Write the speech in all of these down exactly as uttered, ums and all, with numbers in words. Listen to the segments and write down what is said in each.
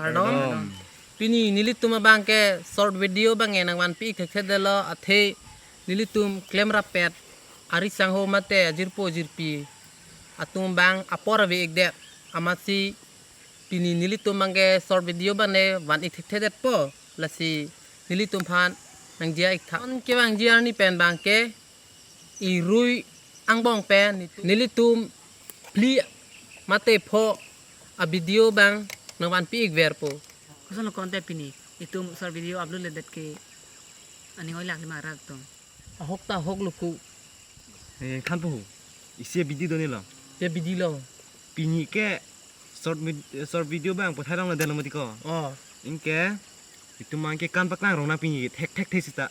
Kardom. Kardom. Pini nelitum abang ke short video abang ke nangvanpi ik thekthedetlo, athe nelitum klemrappet ari sangho mate ajirpo ajirpi atum abang apor ave ikdet, amatsi pini nelitum abang ke short video abang ne van ik thekthedetpo, lasi nelitum aphan nangji ik tha. Non kevangji arni pen abang ke irui angbong pen nelitum phli mate pho a video abang nangvanpi ikverpo. Koson lo konte pini itum short video upload ledet ke aning oilak lima rak tong. Ahok ta ahok lo pu. Eh, thanpo ho. Isi abidi do-an lo. Ya abidi lo. Pini ke short vid-, short video abang pathai rong lo delo mati ko. Oh. Anke itum abang ke kan paklang rong nang pini thekthek the sita.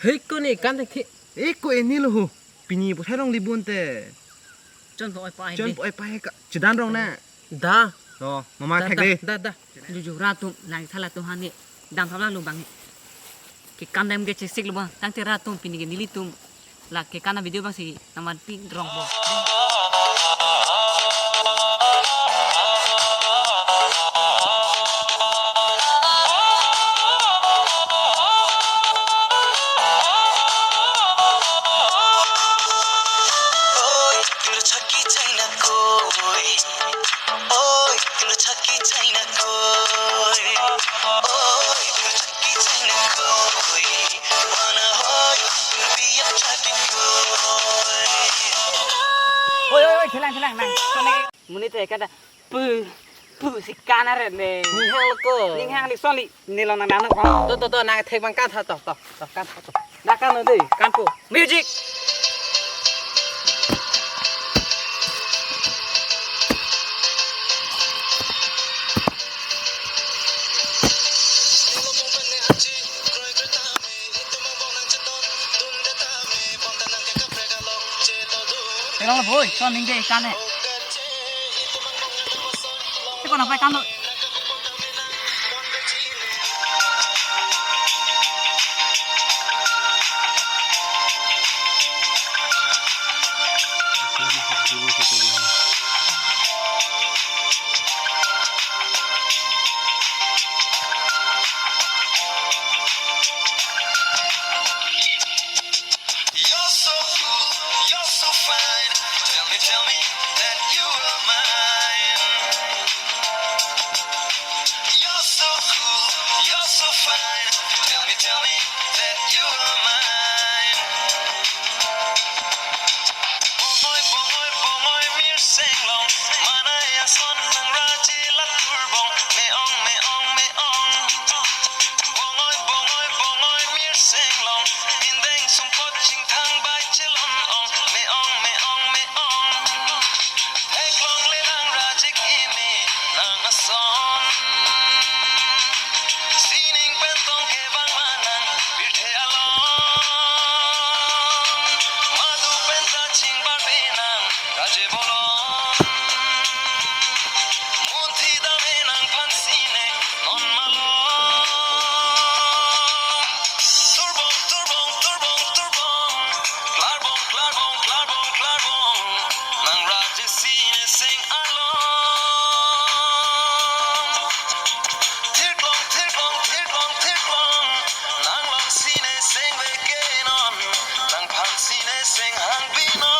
Hei, ko ne kan thekthek. Eh, ko ini lo ho. Pini pathai rong libun te. Chonpo oi pai Chonpo oi pai ka. Chedan rong na. Da. Oh, mama da, thek da, de. Da, da. Juju rat atum, lang thala atum aphan ne damthap lang lo abang ne. Kekan dam ke chesik lo abang, tangte rat atum pini ke nelitum la kekan a video abang si nangvanpi rongpo. Oi, tur chaki China koi. Oi, tur chaki China koi. Oi, tur chaki China koi. Wana hoi, tur biyak chaki koi. Oi, oi, oi, thelang, thelang, nang. Monit te kada pu, pu si kan aret le. Ninghang lo ko. Ninghang li soli. Nelo nang nang nang. To, to, to, nang thek abang kan tha to, to, to, kan tha to. Dak kan lo dei, kanpo. Music. Thelang lo boi, son ning dei kan he. Te ko nangpai kan lo. You're so cool, you're so fine. Tell me, tell me that you are mine. You're so cool, you're so fine. Tell me, tell me that you are mine. Bongoi, bongoi, bongoi, mir senglong. Manai ason nang raji latur bong. Me ong, me ong, me ong. Bongoi, bongoi, bongoi, mir senglong. Indeng sumpot chingthang bai chelon ong. Me ong, me ong, me ong. Theklong le lang rajik imi nang ason. Sining pen tong kevang manang pirthe along. Madu pen ta chingbar penang raje bolong. Munthi dam enang phan sine non malom. Turbong, turbong, turbong, turbong. Klarbong, klarbong, klarbong, klarbong. Nang raje sine seng along. Thirklong, thirklong, thirklong, thirklong. Nang long sine seng veke non. Nang phan sine seng hangpi non.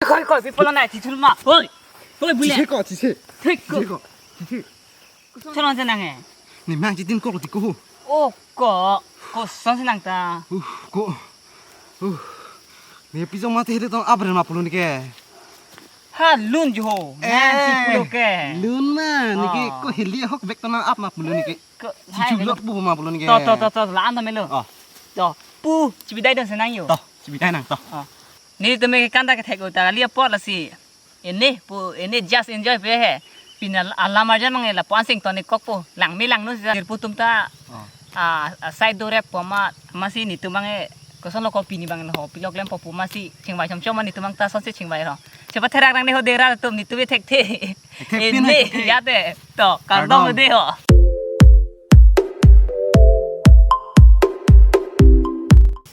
Koi, koi, people na, tithul ma. Oi. Oi, bule. Chise ko, chise. Thik ko. Chise ko, chise. Cholong chenang e. Ni mang chitin ko ti ko. Oh, ko, kosonsi nang ta? Uh, ko. Uh. Ne pijong mate hede tong apren ma pulo neke. Ha, lun jo ho. Nang si Eh, pulo ke. Lun ma, neke Oh. ko heli ahok bek tong ap ma pulo neke. Ko, hai, Chuchuk melo. lok pu ma pulo neke. To, to, to, to, la-an ta melo. Oh. To, pu, chibidai dun si nang yo. To, chibidai nang to. Oh. Netum ke kan ta kethek uta kali apot lasi. Ene pu, ene just enjoy pe he. Pini alam arjan mang lapu-an sing toni kok pu. Lang me lang nu si. Dirpu atum ta. Oh. Ah, ah, side do rep pu ma, masi netum mang e. Kosonlo ko pini bang lo ho. Pilok lem po pu masi. Chingvai chom chom ma netum mang ta sonsi chingvai ho. Chepatherak nang ne ho dera atum netum e thekthe. Thekthe pin Ene hai. ya te. To, kardom Kardom. de ho.